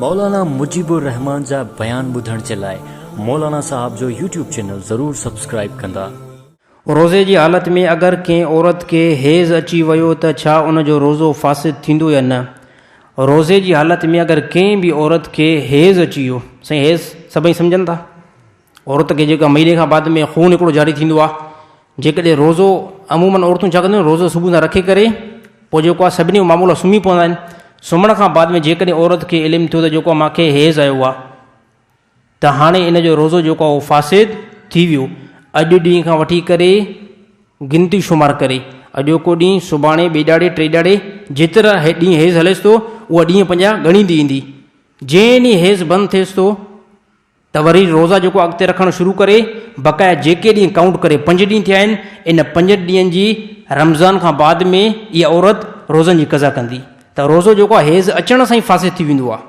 مولانا مجيب الرحمان جا بيان ٻڌڻ جي لاء مولانا صاحب جو يوٽيوب چينل ضرور سبسڪرائيب ڪندا. روزي جي حالت ۾ اگر ڪنهن عورت کي حيض اچي ويو ته ڇا ان جو روزو فاسد ٿيندو يا نه؟ روزي جي حالت ۾ اگر ڪنهن به عورت کي حيض اچي ويو، سائين حيض سڀئي سمجهن ٿا، عورت کي جيڪا مهيني کان بعد ۾ خون هڪڙو جاري ٿيندو آهي، جيڪڏهن روزو عموماً عورتون ڇا ڪنديون آهن روزو صبح سان رکي ڪري پوء جيڪو آهي سڀني جو معمول آهي سمهي پوندا آهن، سمهڻ کان بعد ۾ جيڪڏهن عورت کي علم ٿيو ته جيڪو آهي مانکي حيض آيو آهي ته هاڻي ان جو روزو جيڪو آهي اهو فاسد ٿي ويو، اڄ ڏينهن کان وٺي ڪري گنتي شمار ڪري اڄوڪو ڏينهن، سڀاڻي، ٻئي ڏهاڙي، ٽئي ڏهاڙي، جيترا ڏينهن حيض هليس ٿو اها ڏينهن پنهنجا ڳڻيندي ايندي، جنهن ڏينهن حيض بند ٿئيس ٿو ته وري روزا جيڪو اڳتي رکڻ شروع ڪري، بقايا جيڪي ڏينهن ڪائونٽ ڪري پنج ڏينهن ٿيا آهن، ان پنجن ڏينهن جي رمضان کان بعد ۾ اها عورت روزن جي قضا ڪندي ته روزو جيڪو آهي حيض اچڻ سان ئي فاسد ٿي ويندو آهي.